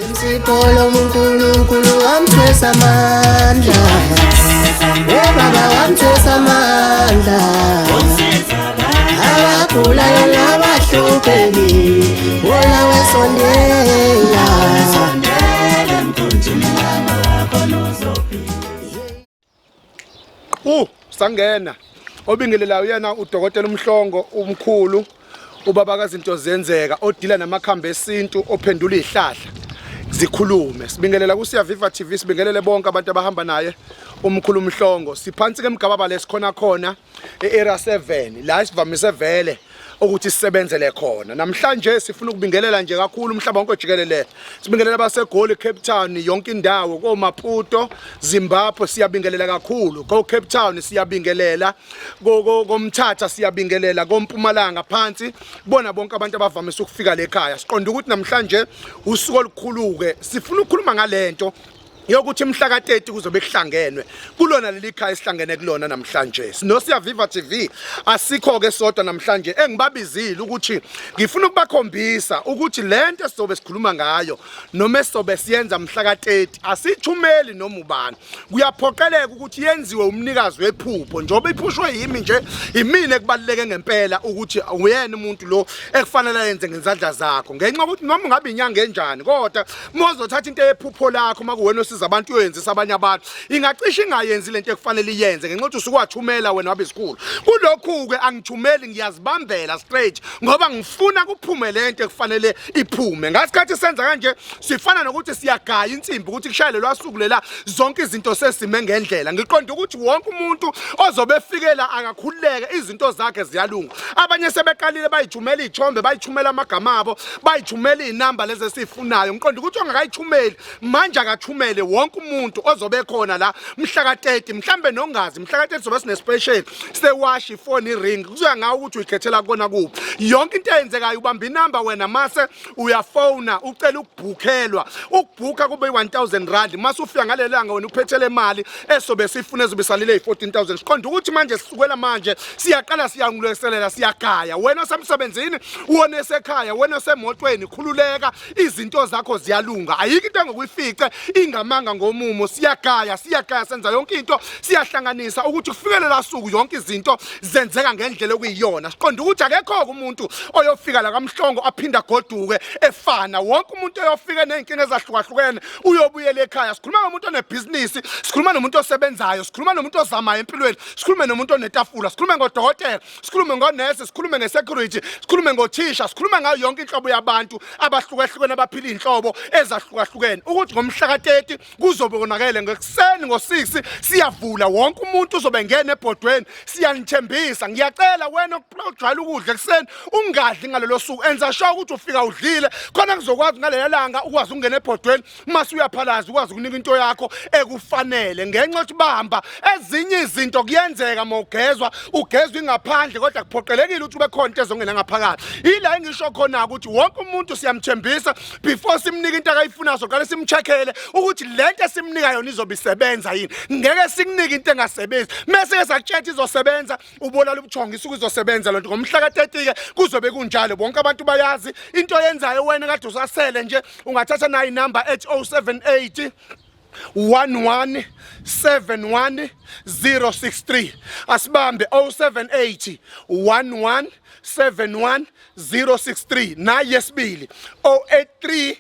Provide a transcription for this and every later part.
Imsipho uNkulunkulu wamthwesa amandla. Eh baba wamthwesa amandla. Abagulayo nabahluphekile, wona wesondela. Sangena. Obingelelayo yena udokotela uMhlongo umkhulu, ubaba kazinto zenzeka, odila namakhambi esintu, ophendula izihlahla zikhulume. Sibingelela kuSiyaviva TV, sibingelele bonke abantu abahamba naye umkhulu uMhlongo. Siphansi ke emgababa lesikhona khona e-Area 7 la sivamise vele ukuthi sisebenzele khona. Namhlanje sifuna ukubingelela nje kakhulu umhlaba wonke jikelele. Sibingelela abaseGoli, Cape Town, yonke indawo, koMaputo, Zimbabwe siyabingelela kakhulu. Ko Cape Town siyabingelela, koMthatha siyabingelela, koMpumalanga phansi, bona bonke abantu abavamise ukufika lekhaya. Siqonda ukuthi namhlanje usuku olukhulu-ke, sifuna ukukhuluma ngalento yokuthi mhla ka-30 kuzobe kuhlangenwe kulona leli khaya esihlangene kulona namhlanje. SinoSiyaviva TV, asikho-ke sodwa namhlanje. Engibabizile ukuthi ngifuna ukubakhombisa ukuthi lento esizobe sikhuluma ngayo noma esizobe siyenza mhla ka-30 asithumeli noma ubani, kuyaphoqeleka ukuthi yenziwe umnikazi wephupho. Njengoba iphushwe yimi nje, imina ekubaluleke ngempela ukuthi uyena umuntu lo ekufanele ayenze ngezandla zakho, ngenxa yokuthi noma ungabe inyanga enjani, kodwa uma uzothatha into yephupho lakho, uma kuwena osiza abantu uyoyenzisa abanye abantu, ingacishe ingayenzi lento ekufanele iyenze, ngenxa yokuthi usuke wathumela wena wabe isikhulu. Kulokhu-ke angithumeli, ngiyazibambela straight, ngoba ngifuna kuphume lento ekufanele iphume. Ngasikhathi senza kanje sifana nokuthi siyagaya insimbi ukuthi kushayele lwasuku lela, zonke izinto sesime ngendlela. Ngiqonda ukuthi wonke umuntu ozobe efikela akakhululeke, izinto zakhe ziyalunga. Abanye sebeqalile bayithumela iy'thombe, bayithumela amagama abo, bayithumela iy'namba lezi esiyifunayo. Ngiqonda ukuthi ongakayithumeli manje akathumele. Wonke umuntu ozobe khona la mhla ka-30, mhlambe nongazi, mhla ka-30 sobe sine-special sewashi, ifoni, i-ring, kuzoya ngawo ukuthi uyikhethela kona kuphi. Yonke into eyenzekayo, ubamba inamba wena, mase uyafona ucela ukubhukhelwa. Ukubhukha kube i-1000 rand. Mase ufika ngaleli langa wena uphethele imali esobe sifuna, ezobe isalile yi-14000. Siqonda ukuthi manje sisukela manje siyaqala, siyangilungiselela, siyagaya. Wena osemsebenzini, wona esekhaya, wena osemotweni, khululeka, izinto zakho ziyalunga, ayikho into engokuyifice ingamanga ngomumo. Siyagaya, siyagaya, senza yonke into, siyahlanganisa ukuthi kufikele la suku yonke izinto zenzeka ngendlela okuyiyona. Siqonda ukuthi akekho-ke umuntu oyofika la kaMhlongo aphinde agoduke efana. Wonke umuntu oyofika ney'nkinga ezahlukahlukene uyobuyela ekhaya. Sikhuluma ngomuntu onebhizinisi, sikhuluma nomuntu osebenzayo, sikhuluma nomuntu ozamayo empilweni, sikhulume nomuntu onetafula, sikhulume ngodokotela, sikhulume ngonesi, sikhulume nge-security, sikhulume ngothisha, sikhulume ngayo yonke inhlobo yabantu abahlukahlukene abaphila iy'nhlobo ezahlukahlukene, ukuthi ngomhla ka-30 kuzobe konakele. Ngekuseni ngo-6 siyavula, wonke umuntu uzobe ngena ebhodweni, siyanithembisa. Ngiyacela wena ojwayele ukudla ekuseni, ungadli ngalelo suku, enza sure ukuthi ufika udlile khona kuzokwazi ngalela langa ukwazi ukungena ebhodweni, mase uyaphalaza, ukwazi ukunika into yakho ekufanele, ngenxa yokuthi bamba ezinye izinto kuyenzeka mawugezwa ugezwa ingaphandle, kodwa kuphoqelekile ukuthi ube khona into ezongena ngaphakathi. Ila engisho khona ukuthi wonke umuntu siyamthembisa, before simnika into akayifunayo soqale simcheckele ukuthi lento esimnika yona izobe isebenza yini. Ngeke sikunike into engasebenzi, mese ke sakutshela izosebenza, ubonala ubuthongo isuke izosebenza lonto. Ngomhla ka-30 ke kuzobe kunjalo, bonke abantu bayazi into oyenzayo. Wena kade usasele nje, ungathatha nayo inamba ethi 078 11 71 063. Asibambe 078 11 71 063. Nayi yesibili, 083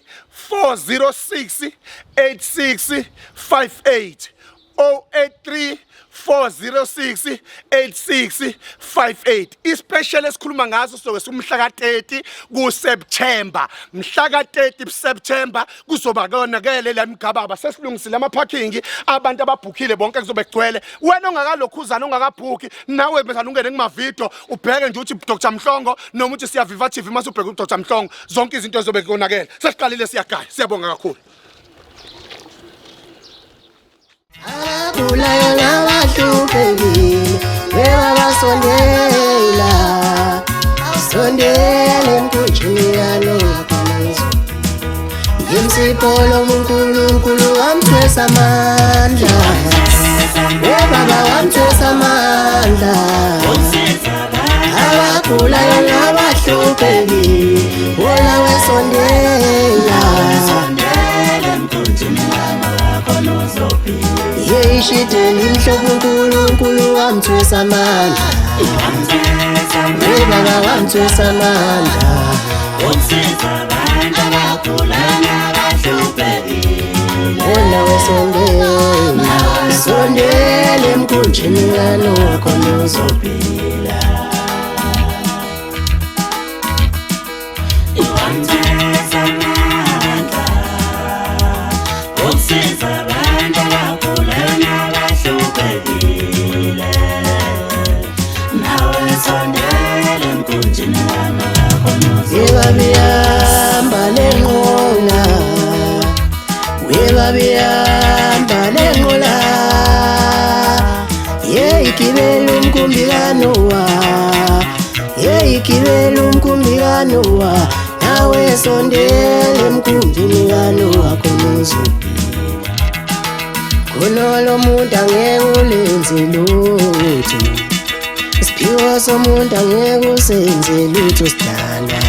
406 8658, 083 406 8658. I-special esikhuluma ngaso soke sumhla ka-30 kuSeptember. Mhla ka-30 September kuzoba konakele la mgababa, sesilungisile ama-parking, abantu ababhukhile bonke kuzobe kugcwele. Wena ongakalokhuzana, ongakabhukhi nawe, mhlawumbe ungene kumavidiyo ubheke nje uthi Dr Mhlongo noma uthi Siyaviva TV, mase ubheke uDr Mhlongo, zonke izinto ezobe konakele. Sesiqalile, siyagaya. Siyabonga kakhulu. Abagulayo nabahluphekile, bebabasondela, sondela emkhunjini yalo. Ngimsipho lo uNkulunkulu wamthwesa amandla, we baba wamthwesa amandla. Abagulayo nabahluphekile, wona wesondela. Ishidi elimhlophe uNkulunkulu wamthwesa amandla. Baba wamthwesa amandla. Ukusiza abantu abagula nabahluphekile. Wena wesondela, sondela emkhunjini kaNowa khona uzophila. Wamthwesa amandla. Ukusiza abantu abagula nabahluphekile. Nawe sondela emkhunjini kaNowa khona uzophila. Webabihamba lenqola, webabihamba lenqola, yeyigibela umkhumbi kaNowa, yeyigibela umkhumbi kaNowa, nawe sondela emkhunjini kaNowa khona uzophila. Khona lo muntu angeke ulenze lutho, isiphiwo somuntu angeke usenze lutho sidalwa.